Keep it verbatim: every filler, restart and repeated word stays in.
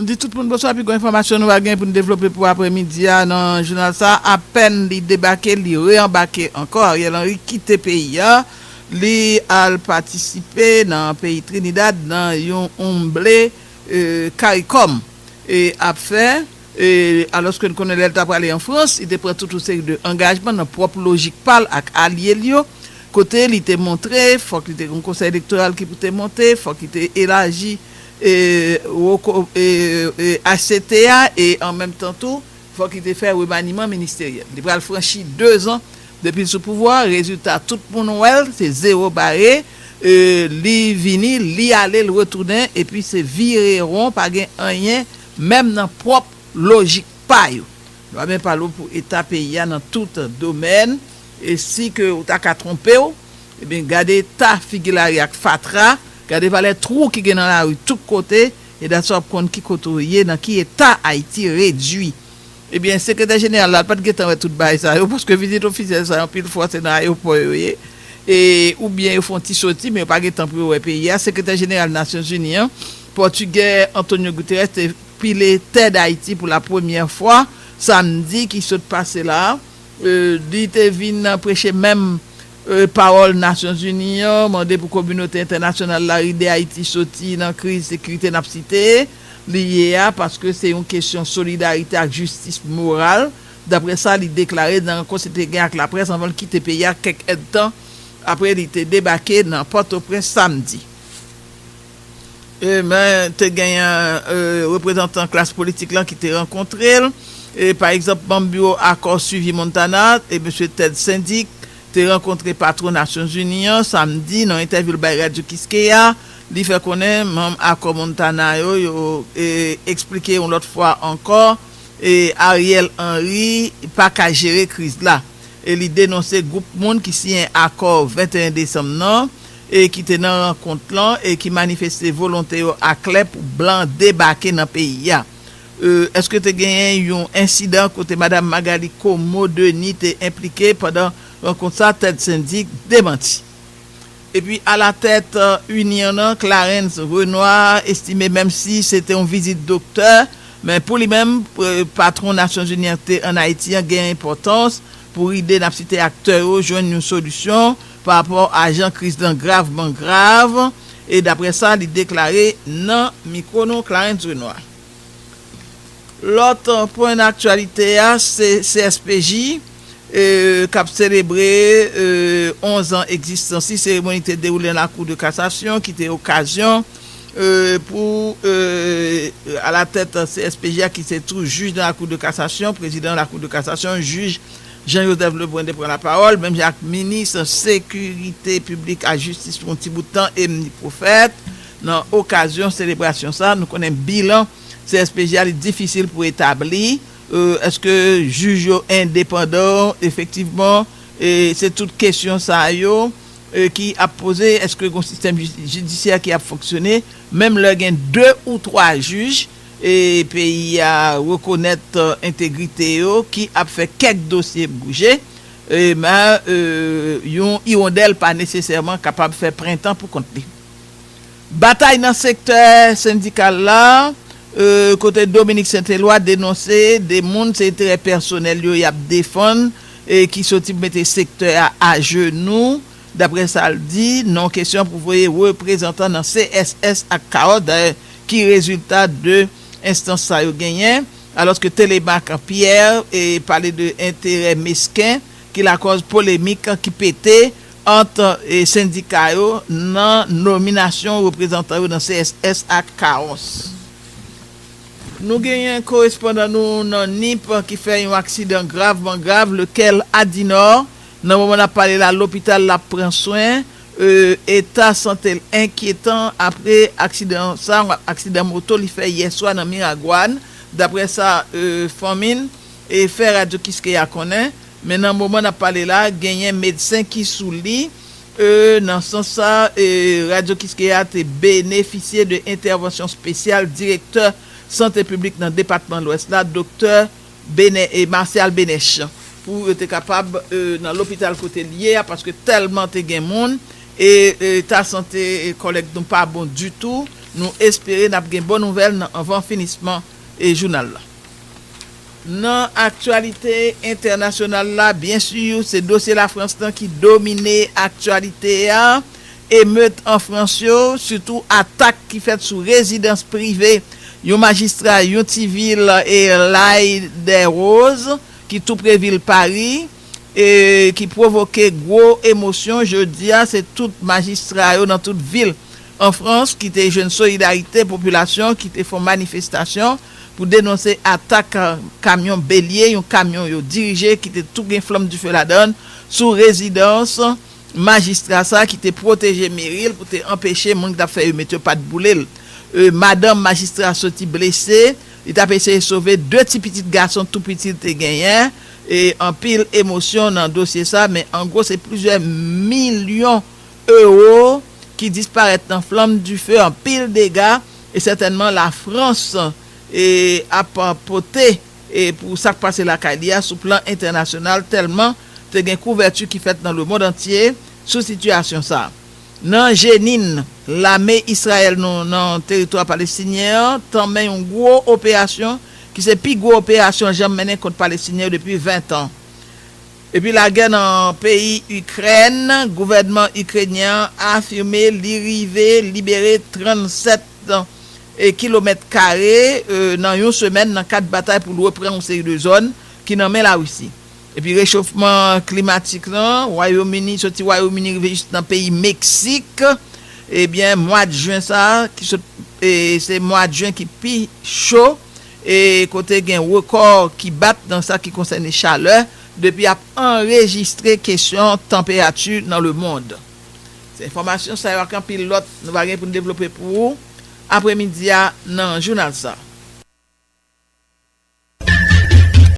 Di tout moun bonswa, pi gwo enfòmasyon nou va gen pou n devlope pou aprèmidi a nan jounal sa a. Apèn li debake, li reanbake ankò. Ariel Henry kite peyi a, li al patisipe nan peyi Trinidad nan yon omble, e, CARICOM, e, ap fè. E, alòske n konnen lè l t ap prale an Frans, li te pran tout yon seri de angajman nan pwòp lojik pa l ak alye l yo, kote li te montre fòk li te gen yon konsèy elektoral ki pou te monte, fòk li te elaji, e, wo ko- e, e, H C T a, e an menm tan tou, fòk li te fè remaniman ministeryèl. Li pral franchi dezan depi l sou pouvwa, rezilta tout moun wè l, se zewo bare, e, li vini, li ale, l retounen, epi se vire won, pa gen anyen, menm nan pwòp lojik pa yo. Nou ap pale w pou eta peyi a nan tout domèn, e si ke ou ta ka twonpe w, ebyen, gade eta figi lari ak fatra, gade valè twou ki gen nan lari tout kote, e dat sa w ap konn ki kote w ye, nan ki eta Ayiti redui. Ebyen, sekretè jeneral la, l pa t gentan wè tout bagay sa yo, paske vizit ofisyèl sa yo, anpil fwa, se nan ayewopò yo ye, e, oubyen yo fè yon ti soti, men yo pa gentan pou yo wè peyi a. Sekretè jeneral Nasyonzini an, pòtigè Antonio Guterres, te pile tè Dayiti pou la premyè fwa, samdi ki sot pase la a. E, li te vin preche menm, e, pawòl Nasyonzini an, mande pou kominote entènasyonal la ede Ayiti soti nan kriz sekirite n ap site li ye a, paske se yon kesyon solidarite ak jistis moral, daprè sa li deklare nan rankont li te gen ak laprès anvan l kite peyi a kèk èdtan apre li te debake nan Pòtoprens samdi. E, men, te genyen, e, reprezantan klas politik lan ki te rankontre l. E, pa egzanp, manm biwo Akò Swivi Montana, e, mesye Ted Sendich, te rankontre patwon Nasyonzini an samdi nan entèvyou l bay Radyo Kiskeya. Li fè konnen manm Akò Montana yo, yo, e, eksplike yon lòt fwa ankò, e, Ariel Henry pa ka jere kriz la. E li denonse gwoup moun ki siyen akò venteyen desanm nan, e ki te nan rankont lan, e ki manifeste volonte yo aklè pou blan debake nan peyi a. E, èske te genyen yon ensidan kote Madam Magalie Comeau Denis te enplike pandan rankont sa? Ted Sendich demanti. Epi alatèt, e, Inyon an, Clarens Renois, estime menm si se te yon vizit doktè, men pou li menm, e, patwon Nasyonzini an te ann Ayiti an gen enpòtans pou ede n ap site aktè yo jwenn yon solisyon pa rapò a jan kriz lan gravman grav, e daprè sa li deklare nan mikwo nou, Clarens Renois. Lòt, e, pwen nan aktyalite a, se C S P J, e, k ap selebre, e, onz an egzistans li. Seremoni te dewoule nan Lakou de Kasasyon, ki te okazyon, e, pou, e, alatèt C S P J a, ki se tou jij nan Lakou de Kasasyon, prezidan Lakou de Kasasyon, jij Jean Joseph Lebrun te pran lapawòl, menm jan ak minis sekirite piblik ak jistis pou yon ti bout tan, Emmeline Prophète. Nan okazyon selebrasyon sa, nou konnen bilan C S P J a, li difisil pou etabli. E, èske jij yo endepandan? Efektivman, e, se tout kesyon sa yo, e, ki ap poze. Èske gen yon sistèm ji-, jidisyè ki ap fonksyone? Menm lè gen de ou twa jij, e, peyi a rekonèt, e, entegrite yo, ki ap fè kèk dosye bouje, e, men, e, yon iwondèl pa nesesèman kapab fè prentan pou kont li. Batay nan sektè sendikal la, e, kote Dominique Saint-Éloi denonse de moun se enterè pèsonèl yo y ap defann, e, ki soti mete sektè a ajenou, daprè sa l di, nan kesyon pou voye reprezantan nan C S S ak Kaos, dayè ki rezilta de enstans sa yo genyen, alòske Telemaque Pierre, e, pale de enterè mesken ki lakòz polemik ki pete ant, e, sendika yo nan nominasyon reprezantan yo nan C S S ak Kaos. Nou genyen korespondan nou nan Nip ki fè yon aksidan gravman grav, Lekel Adinor. Nan moman n ap pale la, lopital l ap pran swen. E, eta sante l enkyetan apre aksidan sa, aksidan moto li fè yèswa nan Miragwàn. Daprè sa, e, fanmi l, e, fè Radyo Kiskeya konnen. Men nan moman n ap pale la, genyen medsen ki sou li. E, nan sans sa, e, Radyo Kiskeya te benefisye de entèvansyon espesyal direktè sante piblik nan depatman Lwès la, doktè Bene-, e, Martial Benech, pou yo te kapab, e, nan lopital kote l ye a, paske tèlman te gen moun, e, e, eta sante, e, kòlèg nou pa bon ditou, Nou espere n ap gen bon nouvèl nan anvan finisman e jounal la. Nan aktyalite entènasyonal la, byen si, se dosye Lafrans lan ki domine aktyalite a. Emet an Frans yo, sitou atak ki fèt sou rezidans prive yon majistra yon ti vil e L'Île-aux-Roses, ki tou pre vil Pari, e ki pwovoke gwo emosyon jodi a. Se tout majistra yo nan tout vil an Frans ki te jwenn solidarite popilasyon, ki te fè manifestasyon pou denonse atak kamyon belye, yon kamyon yo dirije ki te tou gen flanm dife ladan l, sou rezidans majistra sa ki te pwoteje meri l pou te anpeche moun ki t ap fè emet yo pa t boule l. E, madanm majistra soti blese, li t ap eseye sove de ti pitit gason tou piti l te genyen. E anpil emosyon nan dosye sa, men an gwo se plizyè milyon ewo ki disparèt nan flanm dife, anpil dega, e sètènman Lafrans e ap pote e pou sa k pase lakay li a sou plan entènasyonal, tèlman te gen kouvèti ki fèt nan lemonn antye sou sitiyasyon sa a. Nan Jenin, lame Izrayèl nou nan teritwa palestinyen an tanmen yon gwo operasyon ki se pi gwo operasyon l janm mennen kont Palestinyen yo depi ven tan. Epi lagè nan peyi Ikrèn, gouvènman ikrenyen an afime li rive libere trannsèt e kilomèt kare e nan yon semèn nan kad batay pou l repran yon seri de zòn ki nan men Larisi. Epi rechofman klimatik lan, Wayòm Ini, soti Wayòm Ini rive jis nan peyi Meksik, ebyen mwa jen sa a ki sot e se mwa jen ki pi cho e kote gen rekò ki bat nan sa ki konsène chalè depi ap anrejistre kesyon tanperati nan lemonn. Se enfòmasyon sa yo ak anpil lòt nou va gen pou n devlope pou ou apremidi a nan jounal sa.